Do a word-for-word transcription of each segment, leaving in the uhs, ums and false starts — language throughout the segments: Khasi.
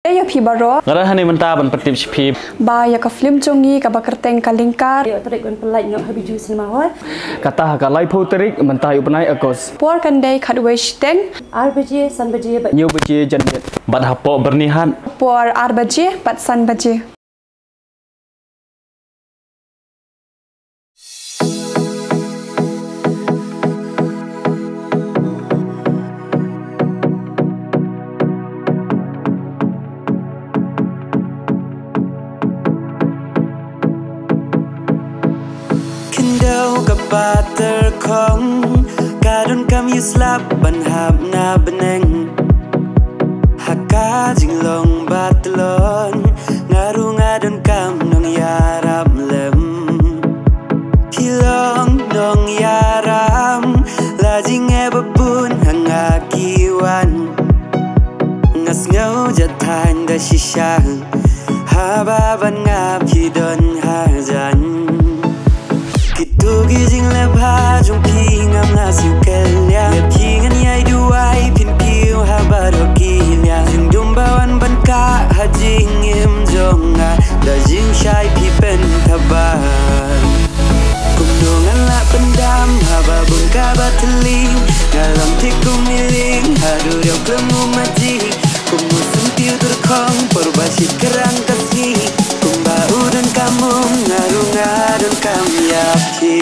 Ïa phi baroh. Nga don hangne mynta ban pyntip sha phi ba ïa ka film jong ngi kaba kyrteng Ka Lyngkar, ïoh tarik ban pynlait noh ha Bijou Cinema Hall. Kata ha ka laiphew tarik mynta u bnai August. Por kan dei khatwei shiteng. Ar baje, san baje bad hynñiew baje janmiet. Bad hapoh Byrnihat, por ar baje bad san baje. Khyndew ka patyrkhong, ka donkam ïa u slap ban hap na bneng. Ha ka jinglong ba tlot, nga ruh nga donkam nongïarap lem. Phi long nongïarap, la jingeh ba bun ha nga ki wan. Nga sngew jathaiñ da shisha, haba ban nga phi don hajan. Kito ki jingleh bha jong phi ngam lah siew kylliang. Ïa phi ngan ïai duwai, phin kiew ha baroh ki liang. Jingdum ba wan ban kah ha jingim jong nga, da jingshai phi pynthabar. Kumno ngan lah pyndam haba bun kaba thylli. Nga long thik kum i lieng haduh ïa u khlem u maji. Kum u syntiew tyrkhong por ba shit ka rang ka sngi. Kumba u donkam um, nga ruh nga donkam ïa phi.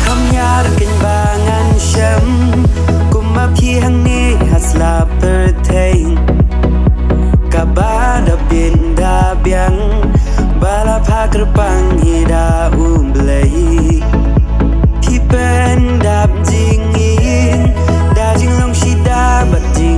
Kham ïar keiñ ba ngan shem, kumba phi hangne ha sla pyrthei. Kaba da bit da biang, ba la phah kyrpang hi da U Blei. Phi pyndap jingïeit, da jinglong shida bad jing